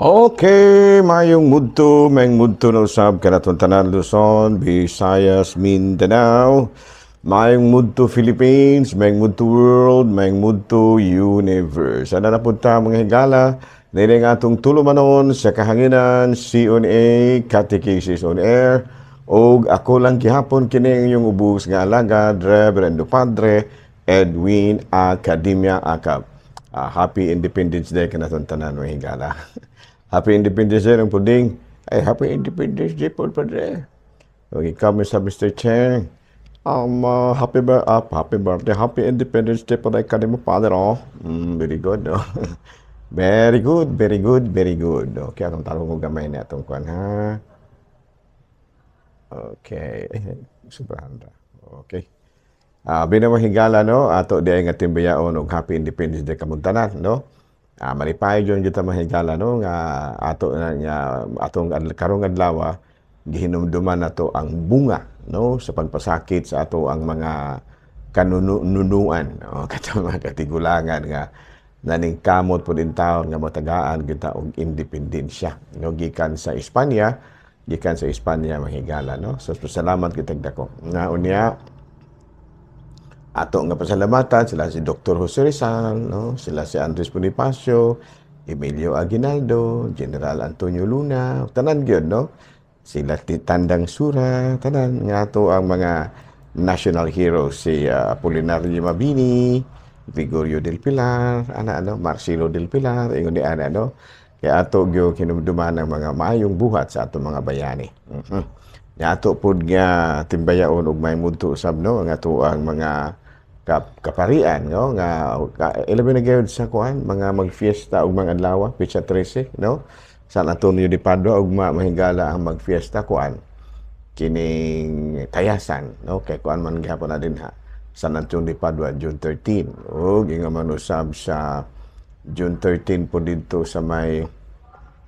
Okay, mayong mudto na usab kanatong tanan, Luzon, Visayas, Mindanao. Mayong mudto, Philippines, mayong mudto, world, mayong mudto, universe. Ana na punta, mga higala, nining atong tulumanon sa kahanginan, CONA, Catechesis on Air, og ako lang gihapon kini inyong ubos nga alagad, Reverendo Padre Edwin Academia Acab. Happy Independence Day kanatong tanan, mga higala. Happy Independence Day ng puding. Ay, Happy Independence Day po, Padre. Okay, kami sa Mr. Cheng. Happy birthday, Happy Independence Day po na kanimo, Father, oh. Very good, no? Very good, very good, very good. Okay, atong tarong ko gamay na atong kuan, ha? Okay. Sobrahan ra. Okay. Binang higala, no? Ato di ay nga timbayaon og Happy Independence Day kamong tanan, no? Malipay jud kita, mga higala, no, nga ato na nga atong karong adlaw gihinumduman nato ang bunga, no, sa pagpasakit sa ato ang mga kanunuan, no, katong mga katigulangan nga naningkamot pud taon nga matagaan kita og independensya, no, gikan sa Espanya, mga higala, no. So salamat kitag dako nga unya ato nga pasalamatan sila si Dr. Jose Rizal, no, sila si Andres Bonifacio, Emilio Aguinaldo, General Antonio Luna, tanan gyud, no, sila ti Tandang Sura, tanan nga ato ang mga national heroes, si Apolinario Mabini, Gregorio del Pilar, ana ano, Marcelo del Pilar, ingon ni ana, no. Kaya ato gyud kinumduman ang mga maayong buhat sa ato mga bayani. Nya ato pud nga timbayaon og may mudto usab, no, ang ato ang mga kaparian, no, nga ilabi na gyud sa kuan mga magfiesta og mga adlaw petsa 13, no, San Antonio de Padua. Ugma, mahigala, ang magfiesta kuan kining Tayasan, no, kay kuan man gihapon na dinha, San Antonio de Padua, June 13, ug inga man usab sa June 13 po didto sa may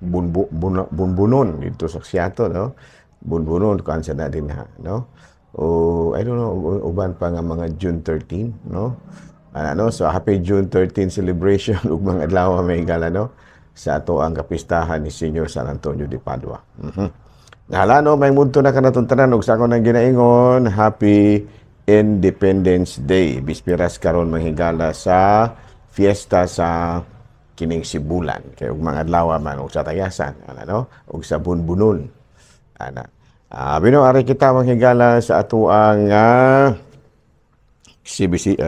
Bunbunon didto sa Seattle, no, Bunbunon kuan sa na dinha, no, o I don't know uban pa nga mga June 13, no, ano. So happy June 13 celebration ug mga adlaw, may higala, no, sa ato ang kapistahan ni Senior San Antonio de Padua. Hala, no, may mudto na kanatong tanan ug sa ako nang ginaingon, Happy Independence Day. Bispiras karon, mga higala, sa fiesta sa kining Sibulan kay ug mga adlaw man og sa Tayasan ana, no, ug sa Bunbunon ana. Bino ari kita, mga higala, sa ato ang CBC,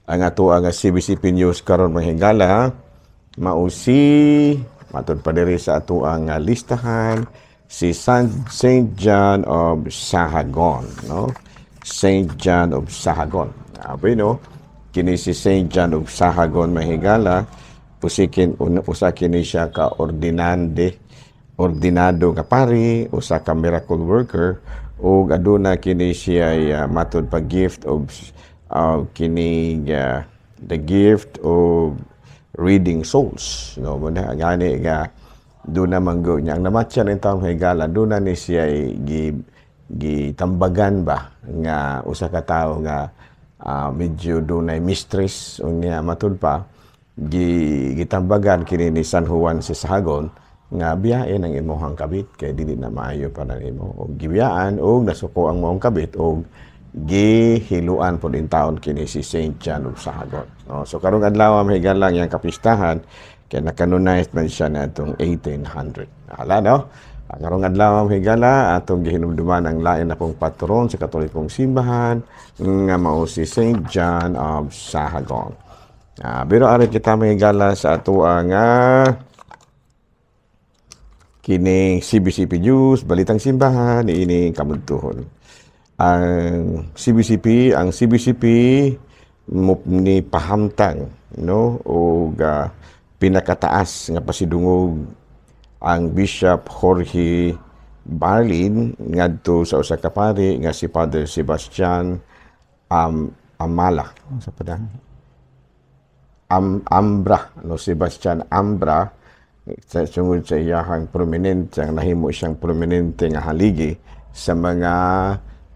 ang ato ang CBCP News karon, mga higala, mao si matud pa diri sa ato ang listahan si Saint John of Sahagon, no, Saint John of Sahagon. Bueno, kini si Saint John of Sahagon, mga higala, pusikin usa kini siya ka ordinado nga pari, usa ka miracle worker, ug aduna kini siya matud pa gift of kini the gift of reading souls, no. Mo na gani nga doon na man niya ang namatyan ng taong higala, doon na ni siya gi gitambagan ba nga usa ka tawo nga medyo dunay mistress. Unya matud pa gi gitambagan kini ni San Juan si Sahagon nga biyain ang imong kabit kay dili na maayo para nimo, og gibiyaan og nasuko ang maong kabit og gihiluan pod in taon kini si Saint John of Sahagon, no. So karong adlaw, mahigala, lang yang kapistahan kay na-canonize man siya na itong 1800. Hala, no. Karong adlaw, higala, atong gihinumduman ang lain na pong patron sa Katolikong Simbahan nga mao si Saint John of Sahagon. Pero ari kita, mahigala, sa ato ang kining CBCP News, Balitang Simbahan, niini kamudtuhon. Ang CBCP ni pahamtang, no, og pinakataas nga pasidungog ang Bishop Jorge Barlin ngadto sa usa ka pari nga si Father Sebastian Amala sa pa Ambra, no, Sebastian Ambra, sa sungod sa iyahang prominente ang nahimo siyang prominente nga haligi sa mga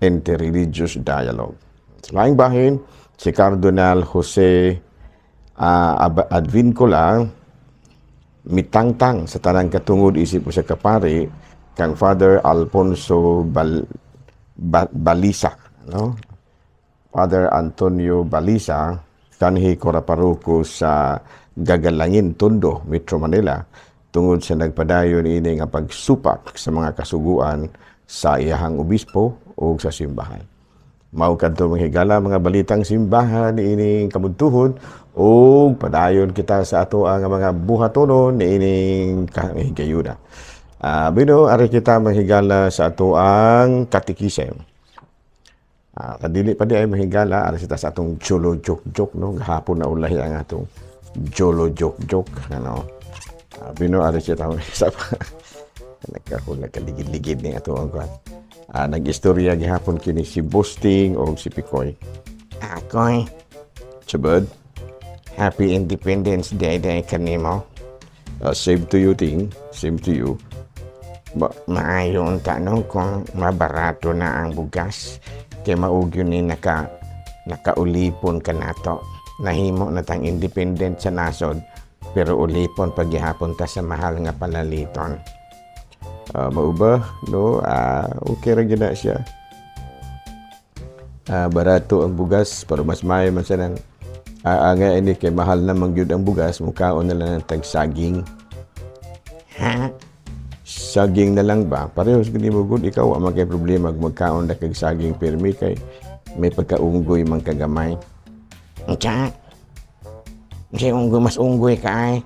interreligious dialogue. Sa laing bahin, si Cardinal Jose Advincula Mitangtang sa tanang katungod isip usa ka pari kang Father Alfonso Balisa, no? Father Antonio Balisa, kanhi kora paroko sa Gagalangin, Tondo, Metro Manila, tungod sa nagpadayon ini nga pagsupak sa mga kasuguan sa iyahang obispo o sa simbahan. Mao kadto, mga higala, mga balitang simbahan niining kabuntuhon ug padayon kita sa ato ang mga buhatonon niining kahigayuna. Bino, ari kita, mga higala, sa ato ang katikisem. Kadili pa di ay, mga higala, ari kita sa atong jolo joke joke, no? Gahapon na ulahi ang atong jolo joke joke, ano. Bino, ari kita sa nagkahula kaligid-ligid ni ato ang kwan. Nag-istorya gihapon kini si Busting o si Pikoy. Akoy, Chabad, Happy Independence Day day kanimo. Same to you, Ting. Same to you. Ba, maayo unta, no, kung mabarato na ang bugas kay maugyo ni nakaulipon ka nato. Nahimo na tang independent sa nasod pero ulipon paghihapon ta sa mahal nga palaliton. Mao ba, no? Okay ra gyud na siya. Barato ang bugas pero mas maayo man sa nang nga ini kay mahal na man gyud ang bugas, mukaon na lang ng tag saging. Ha? Saging na lang ba? Parehas gud nimo gud ikaw, wa man kay problema kung magkaon na kag saging pirmi kay may pagkaunggoy man kagamay. Unsa? Unsay unggoy? Mas unggoy ka ay.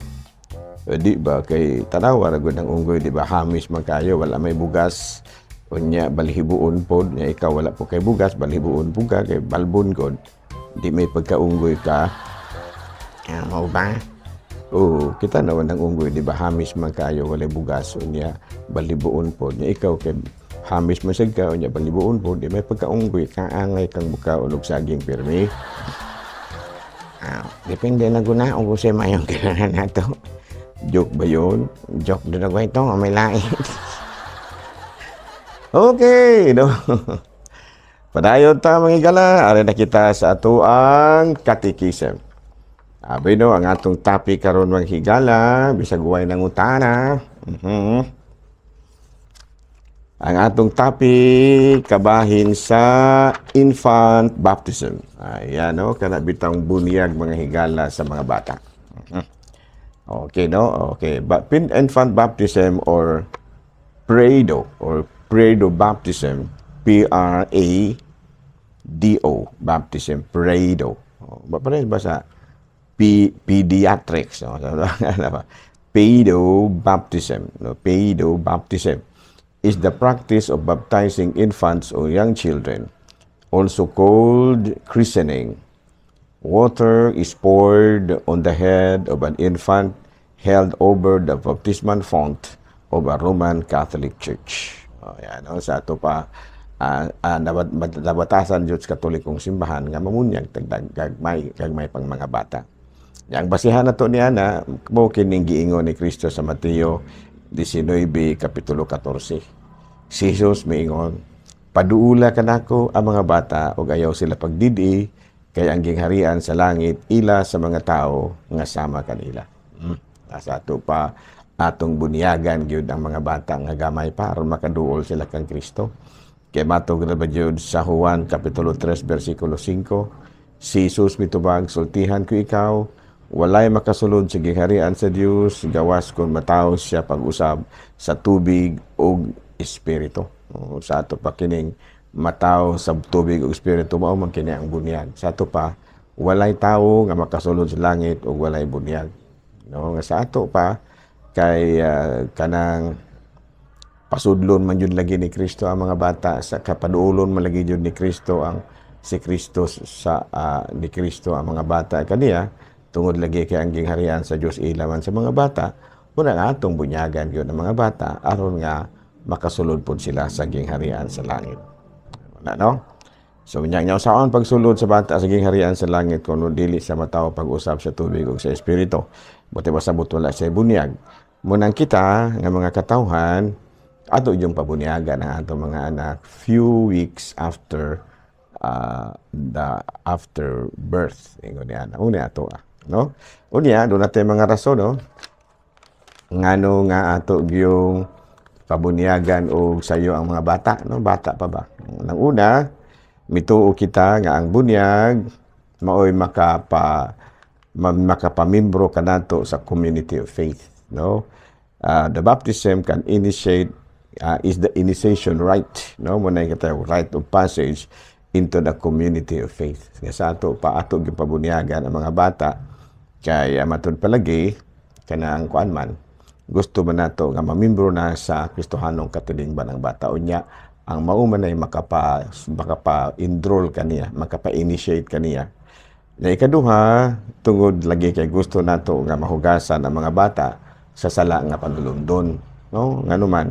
Di ba kay tanawa ra gud ang unggoy, di ba? Hamis man kayo, wala may bugas, unya balhibuon pod nya. Ikaw wala po kay bugas, balhibuon po ka kay balbon gud. Di may pagkaunggoy ka? Ah, mao ba? Oo, kita naman ang unggoy, di ba? Hamis man kayo, walay bugas, unya balhibuon pod nya. Ikaw kay hamis man sad ka, unya balhibuon pod, di may pagkaunggoy ka? Angay kang mukaon og saging pirmi. Ah, depende na guna kung unsay mayong kailangan nato. Joke ba yun? Joke na ko ito, may lain. Okay, no. Padayon ta, mga higala, ari na kita sa atoang katikisem. Abi no, ang atong topic karon, mga higala, bisag way nangutana. Ang atong topic kabahin sa infant baptism. Ayan, no, kana bitang bunyag, mga higala, sa mga bata. Okay, no? Okay. But infant baptism or Predo baptism, Predo baptism, Predo. Oh, ba parehas ba sa pediatrics, no? Pedo baptism, no? Pedo baptism is the practice of baptizing infants or young children, also called christening. Water is poured on the head of an infant held over the baptismal font of a Roman Catholic Church. Oh, yan, no? Sa ato pa nabatasan jud sa Katolikong simbahan nga mamunyag tagdag gagmay gagmay pang mga bata. Yang basihan nato niya na mo kining giingon ni Kristo sa Mateo 19 kapitulo 14. Si Jesus miingon, "Paduula kanako ang mga bata ug ayaw sila pagdidi kay ang gingharian sa langit ila sa mga tao nga sama kanila." Sa ato pa atong bunyagan gyud ang mga bata nga gamay pa aron makaduol sila kang Kristo. Kay matog na ba gyud sa Juan kapitulo 3 bersikulo 5, si Jesus mitubag, "Sultihan ko ikaw, walay makasulod sa gingharian sa Dios gawas kung matawo siya pag-usab sa tubig ug espiritu." O, sa ato pa kining matawo sa tubig ug espiritu mao man kini ang bunyag. Sa ato pa walay tawo nga makasulod sa langit ug walay bunyag. No, nga sa ato pa kay kanang pasudlon man jud lagi ni Kristo ang mga bata sa kapaduolon man lagi jud ni Kristo ang si Kristo sa ni Kristo ang mga bata kaniya tungod lagi kay ang gingharian sa Dios ila man sa mga bata. Muna nga atong bunyagan gyud ang mga bata aron nga makasulod pod sila sa gingharian sa langit. Wala, no? So nya nya usaon pagsulod sa bata sa gingharian sa langit kung dili sa matawo pag-usab sa tubig ug sa espiritu? Buti pasabot wala sa bunyag. Munang kita nga mga katawhan ato yung pabunyagan ang atong mga anak few weeks after the after birth, ingon niya na una ato, no? Unya doon natin mga rason, no? Ngano nga ato gyung pabunyagan og sayo ang mga bata, no? Bata pa ba? Nang una, mituo kita nga ang bunyag maoy makapamimbro kanato sa community of faith, no? The baptism can initiate is the initiation rite, no? Mao na kita rite of passage into the community of faith. Nga sa ato pa, ato gyud pabunyagan ang mga bata kay matud palagi kanang kuan man, gusto man nato nga mamimbro na sa Kristohanong katilingban ang bata. Unya ang mao man ay makapa enroll kaniya, makapa-initiate kaniya. Na ikaduha, tungod lagi kay gusto nato nga mahugasan ang mga bata sa sala nga panulundon, no? Ngano man,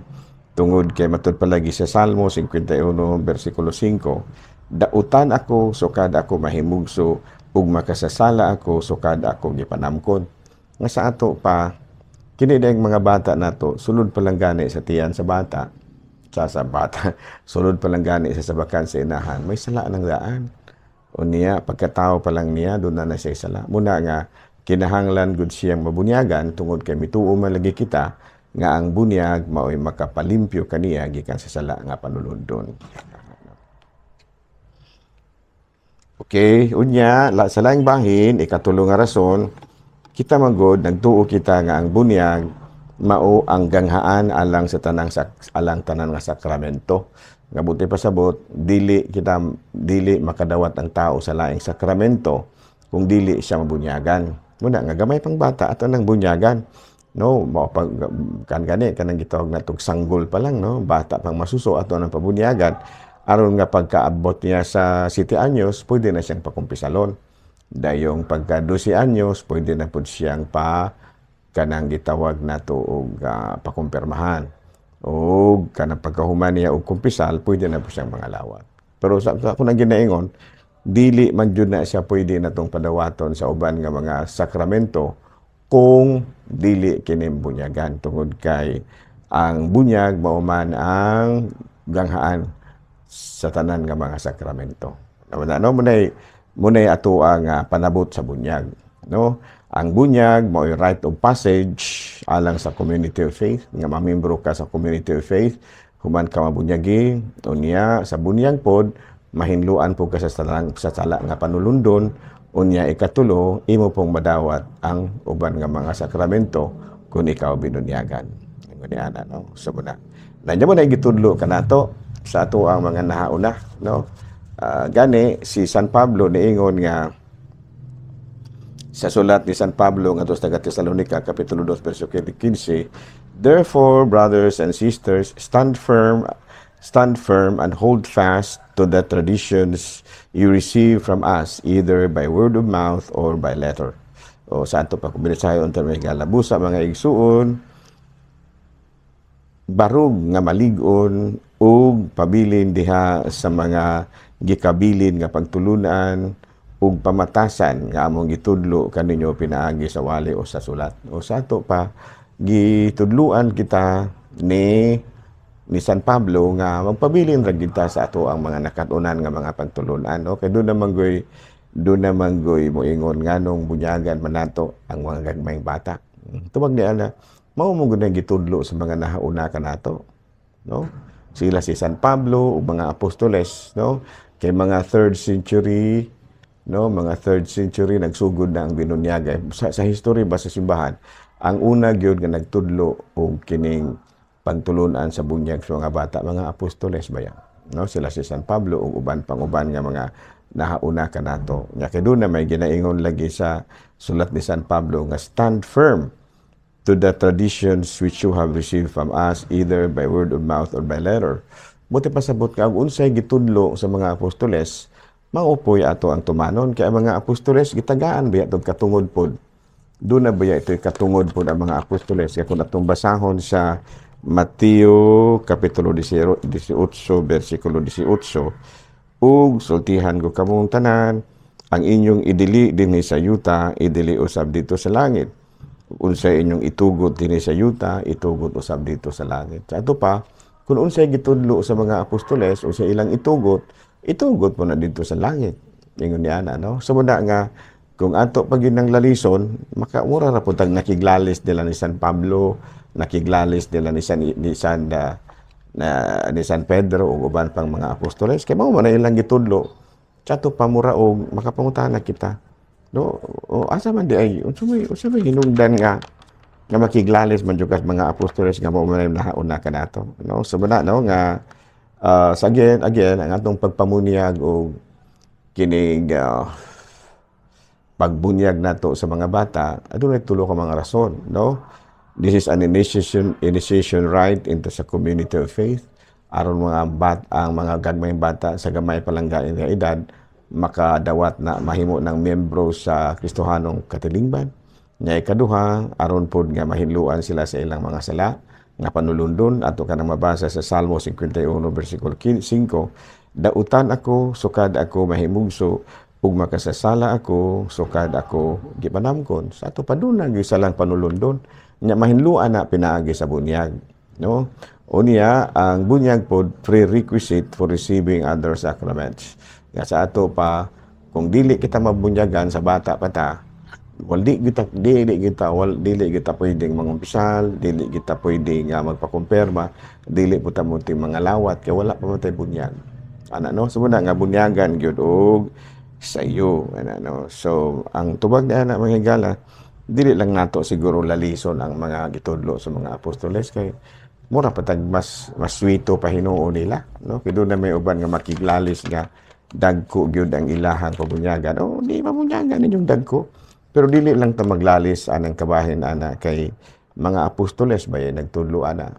tungod kay matud palagi sa Salmo 51 bersikulo 5, "Dautan ako sukad ako mahimugso ug makasasala ako sukad ako gipanamkon." Nga sa ato pa, kini dayang mga bata nato, sulod pa lang gani sa tiyan sa bata, sa bata, sulod pa lang gani sa sabakan sa inahan, may sala ng daan. O niya, pagkatao pa lang niya, doon na na siya sala. Muna nga, kinahanglan gud siyang mabunyagan tungod kay mituo man lagi kita nga ang bunyag mao'y makapalimpyo kaniya gikan sa sala nga panulundon. Okay, unya, sa laing bahin, ikatulo nga rason, kita man gud nagtuo kita nga ang bunyag mao ang ganghaan alang sa tanang alang tanan nga sakramento. Nga buti pasabot, dili makadawat ang tao sa laing sakramento kung dili siya mabunyagan. Muna nga gamay pang bata, ato nang bunyagan. No, mao pag kan gani kanang gitawag natog sanggol pa lang, no, bata pang masuso, ato nang pabunyagan aron nga pagkaabot niya sa 7 anyos, pwede na siyang pakumpisalon. Dayong pagka 12 anyos, pwede na pud siyang pa kanang gitawag nato og pakumpirmahan. Og kanang pagkahuman niya og kumpisal, pwede na po siyang mangalawat. Pero sa ako nang ginaingon, dili man jud na siya pwede na tong padawaton sa uban nga mga sakramento kung dili kini bunyagan, tungod kay ang bunyag mao man ang ganghaan sa tanan nga mga sakramento. No, munay ato ang panabot sa bunyag, no? Ang bunyag mao'y rite of passage alang sa community of faith, nga mamembro ka sa community of faith human ka mabunyagi. Unya sa bunyag pod mahinluan po ka sa sala nga panulundon. Unya ikatulo, imo pong madawat ang uban nga mga sakramento kung ikaw binunyagan. Ingon ana, no? So muna nandiyan mo na gitudlo kanato sa ato ang mga nahauna, no? Gani si San Pablo niingon nga sa sulat ni San Pablo ngadto sa taga Tesalonica, kapitulo 2 bersikulo 15, "Therefore, brothers and sisters, stand firm and hold fast to the traditions you receive from us, either by word of mouth or by letter." O sa ato pa kung binisayon unta may galabusa, mga igsuon, barug nga malig-on ug pabilin diha sa mga gikabilin nga pagtulunan ug pamatasan nga among gitudlo kaninyo pinaagi sa wali o sa sulat. O sa ato pa, gitudluan kita ni San Pablo nga magpabilin ra kita sa ato ang mga nakat-unan nga mga pagtulunan, no? Kay doon naman goy moingon nganong bunyagan man nato ang mga gagmayng bata. Tubag ni ana, mao mo gud gitudlo sa mga nahauna kanato, no? Sila si San Pablo ug mga apostoles, no? Kay mga third century, no, mga third century nagsugod na ang binunyag sa history ba sa simbahan. Ang una gyud nga nagtudlo og kining pagtulunan sa bunyag sa mga bata, mga apostoles ba yan, no? Sila si San Pablo ug uban pang uban nga mga nahauna kanato. Nya kay doon na may ginaingon lagi sa sulat ni San Pablo nga "Stand firm to the traditions which you have received from us, either by word of mouth or by letter." Buti pasabot ka og unsay gitudlo sa mga apostoles, maupoy ato ang tumanon, kay ang mga apostoles gitagaan biya tog katungod pod. Doon na biya ito'y katungod pod ang mga apostoles. Kaya kung atong basahon sa Mateo kapitulo 18 bersikulo 18, "Ug sultihan ko kamong tanan, ang inyong idili dinhi sa yuta, idili usab dito sa langit. Unsay inyong itugot dinhi sa yuta, itugot usab dito sa langit." Sa ato pa, kung unsay gitudlo sa mga apostoles, unsay ilang itugot, itugot po na dito sa langit. Ingon niya na, no? So muna nga, Kung ato pa gyud nang lalison, makamura ra pud tag nakiglalis nila ni San Pablo, nakiglalis nila ni San Pedro ug uban pang mga apostoles, kay mao man na ilang gitudlo. Sa ato pa, mura og makapangutana kita, no? O asa man di ay, unsa may hinungdan nga nga makiglalis man jud kas mga apostoles nga mao man nahauna kanato, no? So muna, no, nga sa again again ang atong pagpamunyag og kining pagbunyag nato sa mga bata, adunay tulo ka mga rason, no? This is an initiation rite into sa community of faith, aron mga bat ang mga gagmayng bata sa gamay pa lang nga edad makadawat na mahimo ng miyembro sa Kristohanong katilingban. Nya ikaduha, aron pod nga mahinluan sila sa ilang mga sala nga panulundon. Ato kanang mabasa sa Salmo 51 versikulo 5, "Dautan ako sukad ako mahimugso ug makasasala ako sukad ako gipanamkon." Sa ato pa, duna gyud salang panulundon nya mahinluan na pinaagi sa bunyag, no? Unya, ang bunyag pod prerequisite for receiving other sacraments. Nga sa ato pa, kung dili kita mabunyagan sa bata pa ta, wal di kita dili kita wal dili kita pwedeng mangumpisal, dili kita pwedeng magpakumpirma, dili po ta mo mga lawat kay wala pa man tay bunyag ana, no? So muna nga bunyagan gyud og sa iyo ana, no? So ang tubag ni ana, mga higala, dili lang nato siguro lalison ang mga gitudlo sa mga apostoles kay mura pa tag mas mas sweeto pa hinuon nila, no? Kay duna may uban nga makiglalis nga dagko gyud ang ilahang pabunyagan. Oh, di mabunyagan ninyong dagko, pero dili lang ta maglalis anang kabahin ana kay mga apostoles ba nagtudlo ana,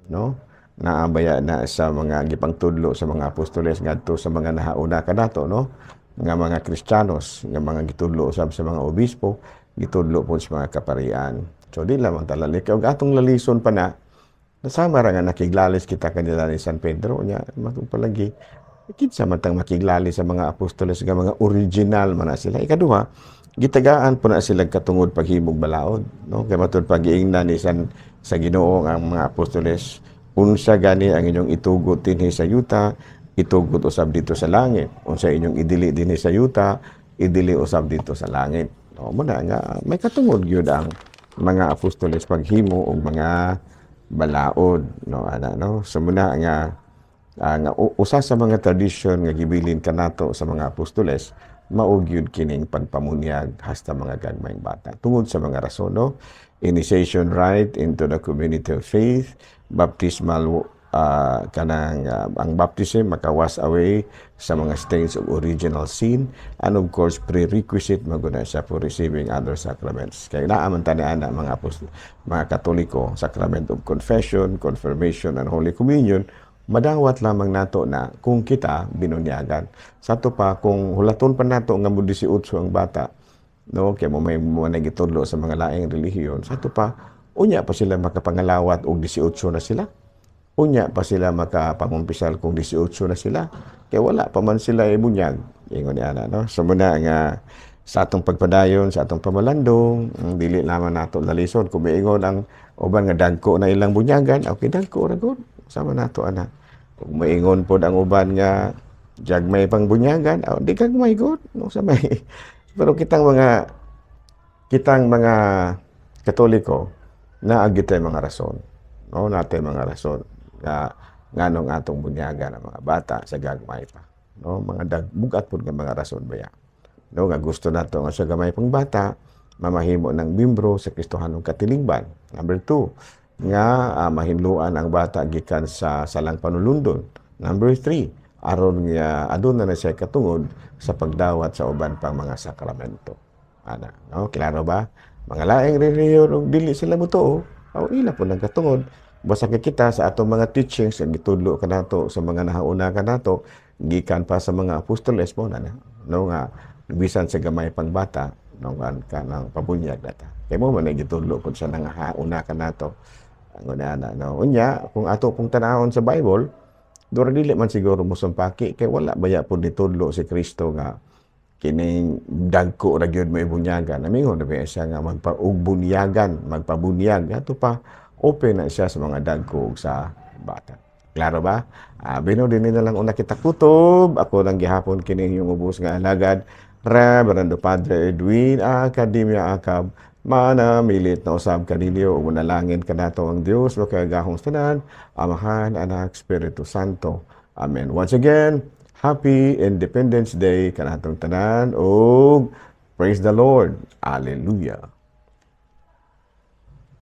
no? Naa baya na sa mga gipangtudlo sa mga apostoles ngadto sa mga nahauna kanato, no, nga mga Kristiyanos, nga mga gitudlo usab sa mga obispo, gitudlo po sa mga kaparian. So di lamang talalik og atong lalison pa na nasama ra nga nakiglalis kita kanila ni San Pedro. Nya matong palagi, kinsa man tang makiglalis sa mga apostoles nga mga original man na sila? Ikaduha, gitagaan po na sila katungod paghimog balaod, no? Kay matud pag-iingnan ni San sa Ginoo ang mga apostoles, "Unsa gani ang inyong itugot dinhi sa yuta, itugot usab dito sa langit. Unsa inyong idili dinhi sa yuta, idili usab dito sa langit." No, mo na nga may katungod gyud ang mga apostoles paghimo og mga balaod, no, ana, no? So muna nga nga usa sa mga tradisyon nga gibilin kanato sa mga apostoles, mao gyud kining pagpamunyag hasta mga gagmayng bata tungod sa mga rason, no? Initiation rite into the community of faith, baptismal kanang ang baptism makawash away sa mga stains of original sin, and of course prerequisite maguna siya for receiving other sacraments, kay naa man tani ana, mga apostol, mga Katoliko, sacrament of confession, confirmation and Holy Communion. Madawat lamang nato na kung kita binunyagan. Sa ato pa, kung hulaton pa nato nga mo 18 ang bata, no, kay mo may mo nagitudlo sa mga laing relihiyon, sa ato pa, unya pa sila makapangalawat og 18 na sila. Unya pa sila makapangumpisal kung 18 na sila. Kay wala pa man sila ibunyag. Ingon ni ana, no? So muna nga sa atong pagpadayon, sa atong pamalandong, dili naman nato lalison. Kung miingon ang uban nga dagko na ilang bunyagan, okay, dagko ra gud. Sama nato ana. Kung maingon pod ang uban nga gagmay pang bunyagan, oh, di gagmay gud, no, sa may. Pero kitang mga Katoliko, naa gyud mga rason. No, natay mga rason nga nganong atong bunyagan ang mga bata sa gagmay pa. No, mga bugat pod nga mga rason baya. No, nga gusto nato nga sa gamay pang bata mamahimo ng membro sa Kristohanong katilingban. Number 2, nga mahinluan ang bata gikan sa salang panulundon. Number 3, aron nga aduna na siya katungod sa pagdawat sa uban pang mga sakramento. Ana, no? Klaro ba? Mga laing relihiyon ug dili sila motuo, aw ila po nang katungod. Basta kay kita sa atong mga teachings nga gitudlo kanato sa mga nahauna kanato gikan pa sa mga apostoles mo na, no, nga bisan sa gamay pang bata, no, kan kanang pabunyag nata. Kay mo man ay gitudlo pud sa nangahauna kanato. Ang una na, no. Unya, kung ato pong tanawon sa Bible, dura dili man siguro mosumpaki kay wala baya pud nitudlo si Kristo nga kining dagko ra gyud mo ibunyagan. Namingon na ba siya nga magpaugbunyagan, magpabunyag? Ato pa, open na siya sa mga dagko ug sa bata. Klaro ba? Bino din na lang una kita kutob. Ako lang gihapon kini inyong ubos nga alagad. Reverendo Padre Edwin Academia Acab, manamilit na usab kaninyo ug manalangin kanato ang Dios makagagahom tanan, Amahan, Anak, Espiritu Santo. Amen. Once again, Happy Independence Day kanatong tanan ug praise the Lord. Hallelujah.